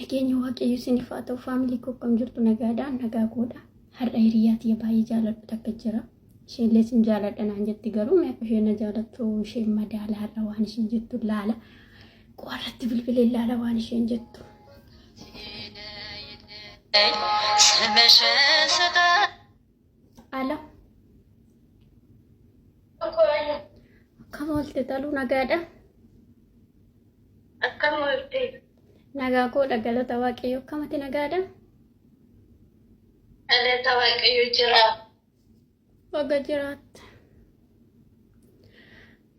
Nageenya Waaqayyo isiniif haa ta'u faamilii koo akkam jirtu nagaadha nagaa koodha. Har'a hiriyaa tiyya baay'ee jaaladhu takka jira. Isheenillee sin jaaladha naan jetti garuu mee akka isheen na jaalattu isheen madaala har'a waan isheen jettu laala. Qo'arratti bilbilee laala waan isheen jettu. Alo. Akkam oolte Taluu nagaadha? Akkam oolte? Nagaa koodha galata Waaqayyo akkamati nagaadha? Galata Waaqayyo jira. Baga jiraatte.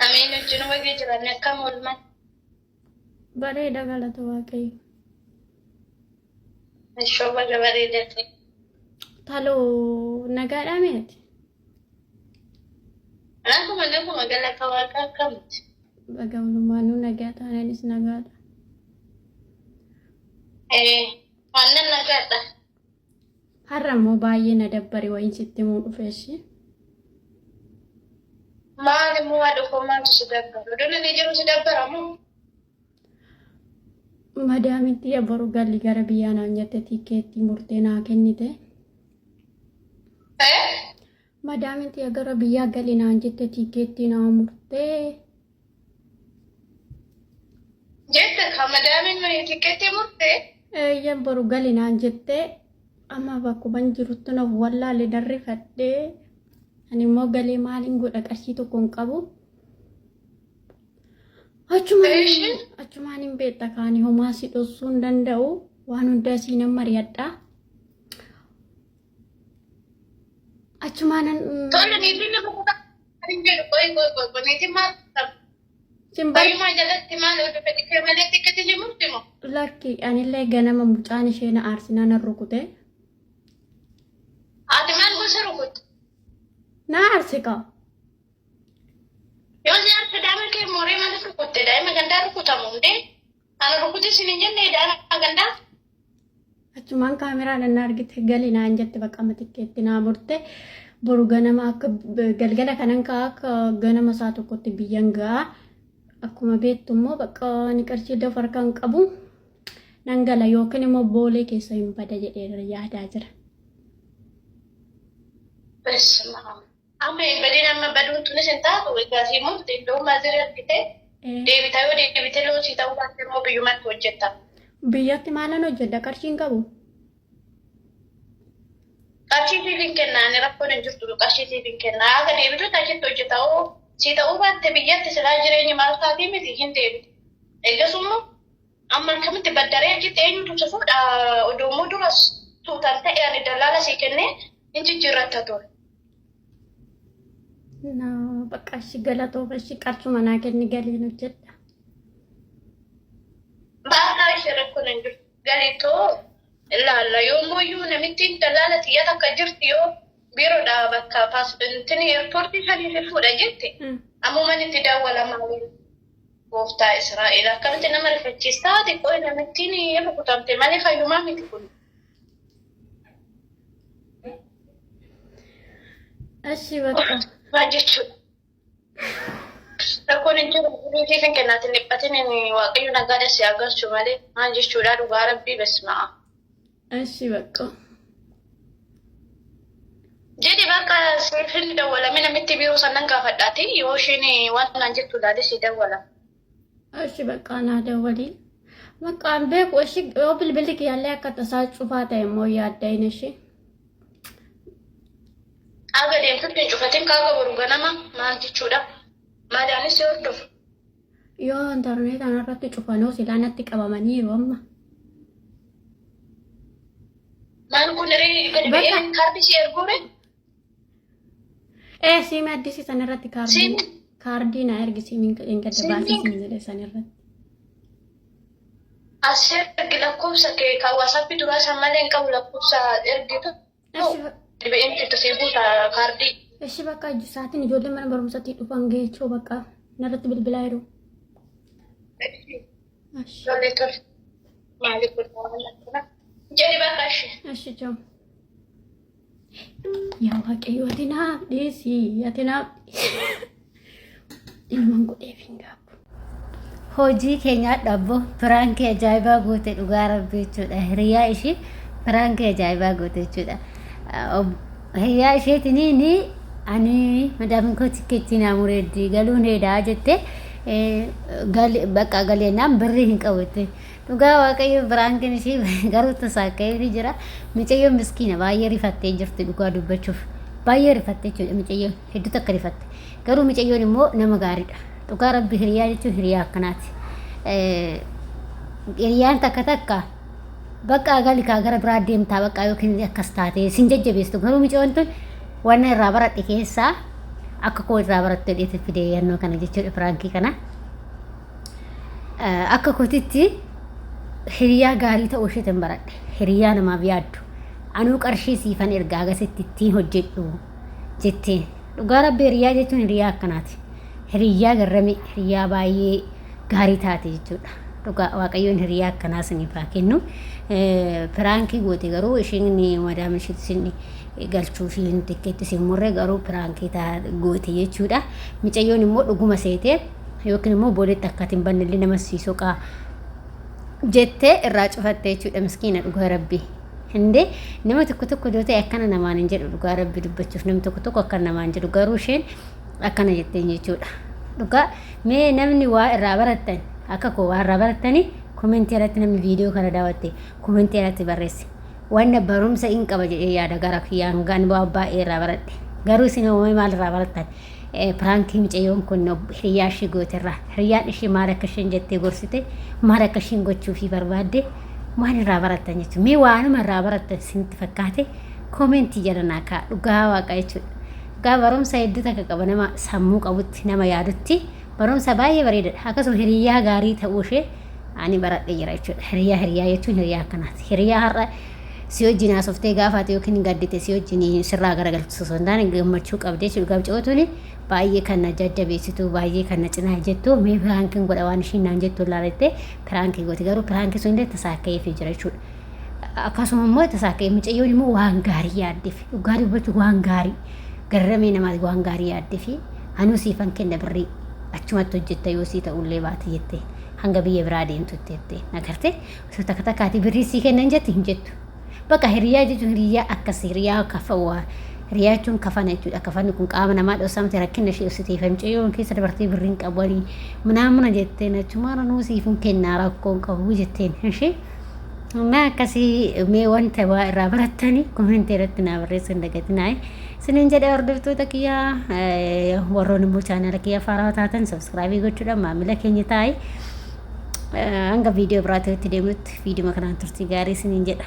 Ameen wajjin baga jiraanne akkam oolman? Bareeda galata Waaqayyo. Ishoo baga bareedate. Taloo nagaadhaa meeti? Naguma naguma galata Waaqa akkamti? Baga walumaanuu nagaa taanaanis nagaadha. Ee, wannan nagaadha. Har'a immoo baay'ee na dabbare wayiin sitti himuu dhufeessi. Maal immoo haadha koo maaltu si dabbara? Odoon inni jiru si dabbara moo? Madaamitti boru galli gara biyyaa naan jette tiikeettii murtee naa kennite. Ee? Madaamitti gara biyyaa gali naan jette tiikeettii naa murtee. Jette ka madaamiin tiikeettii murtee? Eeyyan boru gali naan jettee amma bakkuman jirutti of wallaale darrifadhee ani immoo galee maaliin godha qarshii tokko hin qabu. Eeshi. Achumaan hin beekta kaani homaa si dhoksuu hin danda'u waan hundaa siin mari'adha. Achumaan Tole niitiin nama kutaa hin jedhu qoy qoy qoy qoy niitiin maal sin bar fayyumaa jalatti maal oduu fedhi kee malee tikkati ni murti moo? Lakki anillee ganama mucaan ishee na aarsinaa nan rukute. Ati maal gosa rukutte? Na aarse kaa. Yoo si aarse daa'ima kee mooree maaliif rukutte? Daa'ima gandaa rukutamu hundee? Ana rukute sin hin jenne daa'ima gandaa? Achumaan kaameraadhaan na argite gali naan jette bakka amma tikkeetti naa murte boru ganama akka galgala kanan ka'a akka ganama isaa tokkotti biyyan ga'a. Akkuma beektu immoo bakka ani qarshii lafa harkaan qabu nan gala yookiin immoo boolee keessa hin bada jedhee yaadaa jira. Bessuma. Amma hin badin amma baduun tunis hin taatu egaa sii murte iddoo maaziri argite deebita yoo deebite loosii ta'uu baatte immoo biyyumatti hojjetta. Biyyatti maalan hojjedha qarshii hin qabu. Qarshii siif hin kenna ani rakkoon hin jirtu qarshii siif hin kenna haga deebitu achitti hojjeta oo sii ta'uu baatte biyyatti silaa jireenyi maal taatii miti hin deebitu. Eegasummoo Amma akkamitti baddaree achitti eenyutu si fuudha odoo immoo dura tuutan ta'e ani dallaala sii kennee hin jijjiirratta ture. Na bakka achi galatooma achi qarshuma naa kenni galiin hojjedha. Baarraa ishee rakkoon hin jirtu. Galitoo ilaalla yoommuyyuu namittiin dallaala xiyya takka jirti yoo biiroodha bakka paaspentiin eerpoortii sanii si fuudha jette ammuman itti dawwala maaliif. Gooftaa Israa'el akkamitti nama rifachiistaa ati qoy namittiin hin rukutamte malee fayyumaa miti kun. Ashi bakka. Maal jechuudha? Rakkoon hin jiru siif hin kennaatiin dhiphatin waaqayyo nagaadha si agarchu malee maal jechuudha dhugaa rabbii besma'a. Ashi bakka. Jedhi bakka siif hin dawwalame namitti biiroo san nan gaafadhaati yoo isheen waan naan jettu ilaale si dawwala. Ashi bakka naa dawwalii. Maqaan beeku ashi yoo bilbilli kiyyaallee akka tasaa cufaa ta'e immoo yaaddayin ashi. Aga deemtutti hin cufatin kaaga boru ganama maal jechuudha. Maadaanis si hordofu. Yoo intarneetaan irratti cufanoo silaa natti qabamaniiru amma. Maal kun ree gadi ba'ee Bakka kaardii si erguu ree? ee siimi addisii san irratti kaardii Siimi kaardii na ergi siimiin hin gadda baasii siimi siin jedhe san irratti. as ergi lakkoofsa kee kan waasappii duraa san malee hin qabu lakkoofsa ergitu Eshi gadi ba'een itti sii guuta kaardii. eshi bakka sa'aatiin ijoolleen mana barumsatti dhufan geechoo bakka narratti bilbilaa jiru. Ashi Tole tole. Maaliif kun waan akkana? Jedhi bakka ishee. ashi chao. Yaa Waaqayyo ati naaf dhiisi ati naaf dhiisi. Ilmaan godheef hin gaabbu. Hojii kee nyaadhu abbo piraankii ajaa'ibaa goote dhugaa rabbi jechuudha. Hiriyaa ishii piraankii ajaa'ibaa goote jechuudha. Hiriyaa isheetiin ni ani madaamin koo tikkeettii naa mureeddi galuun heedaa jette bakka galeenaan birrii hin qabu jette. Dhugaa waaqayyo piraankiin ishii garuu tasaakka'ee jira. Mucayyoon miskiina baay'ee rifattee jirti dhugaa dubbachuuf. Baay'ee rifatte jechuudha mucayyoon hedduu takka rifatte. Garuu mucayyoon immoo nama gaariidha. Dhugaa rabbi hiriyaa jechuun hiriyaa akkanaati. Hiriyaan takka takka bakka gali kaa gara biraa deemtaa bakka yookiin akkas taatee sin jajjabeessitu. Garuu mucayyoon tun wanna irraa baradhe keessaa akka koo irraa barattu jedheeti fide yannoo kana jechuudha piraankii kana. Akka kootitti hiriyaa gaarii ta'uu isheetiin baradhe. Hiriyaa namaaf yaaddu. Anuu qarshii siifan ergaa agasitti ittiin hojjedhu jetteen. Dhugaa rabbi hiriyaa jechuun hiriyaa akkanaati. Hiriyyaa garramii, hiriyyaa baay'ee gaarii taate jechuudha. Dhugaa waaqayyoon hiriyaa akkanaa isiniif haa kennu. Piraankii goote garuu isheen madaama isheetti isin galchuu fi hin tikkeetti isin murre garuu piraankii goote jechuudha. Micayyoon immoo dhuguma seetee yookiin immoo booletti akka ati hin banne illee nama sii soqaa jettee irraa cufatte jechuudha miskiina dhugaa rabbii. Hindee nama tokko tokko yoo ta'e akkana namaan hin jedhu dhugaa rabbi dubbachuuf namni tokko tokko akkana namaan jedhu garuu isheen akkana jetteen jechuudha. Dhugaa mee namni waa irraa barattan akka koo waa irraa barattanii komentii irratti namni viidiyoo kana daawwatte komentii irratti barreessi. Wanna barumsa in qaba jedhee yaada gara kiyyaan gan waa baay'ee irraa baradhe. Garuu isin hoomee maal irraa barattan? Piraankii mucayyoon kun hiriyaa ishii gooterraa hiriyaan ishii maal akka isheen jettee gorsite maal akka isheen gochuufii barbaadde maal irraa barattan jechuudha. Mee waanuma irraa barattan isinitti fakkaate komentii jala naa ka'a dhugaa waaqa jechuudha. Dhugaa barumsa hedduu takka qaba nama sammuu qabutti nama yaadutti barumsa baay'ee bareedaadha. Akkasuma hiriyaa gaarii ta'uu ishee ani baradhee jira jechuudha. Hiriyaa hiriyaa jechuun hiriyaa akkanaati. Hiriyaa har'a si wajjin haasoftee gaafaate yookiin gaddite si wajjin sirraa garagalchisu osoo hin taane gammachuu qabdee jechuudha. Gamcootuun baay'ee kan na jajjabeessitu baay'ee kan na cinaa jettu mee piraankiin godha waan ishiin naan jettu ilaalettee piraankii gooti garuu piraankii sun illee tasaakka'eefii jira jechuudha. Akkasuma immoo tasaakka'ee mucayyoon immoo waan gaarii yaaddeef dhugaa dubbachuu waan gaarii garramee namaati waan gaarii yaaddeef anuu siifan kenna birrii achumatti hojjetta yoo sii ta'ullee baate jette hanga biyya biraa deemtutti jette agartee osoo takka takkaati birrii sii kennan jetti hin jettu. Bakka hiriyaa jechuun hiriyaa akkasii hiriyaa kafawaa hiriyaa jechuun kafana jechuudha. Kafanni kun qaama namaa dhoksaa miti rakkina ishee ibsiteef mucayyoon keessa dabartee birriin qabanii munaamuna jetteen achumaan anuu siif hin kennaa rakkoon qabu jetteen ishee. Na akkasii mee wanta waa irraa barattanii komentii irratti naa barreessuu hin dagatinaa. Isiniin jedhe hordoftoota kiyyaa warroon immoo chaanala kiyya faaraa taatan sabskraayibii gochuudhaan maamila keenya taa'e. Hanga viidiyoo biraatti deemnutti viidiyoo kanaan turtii gaarii isiniin jedha.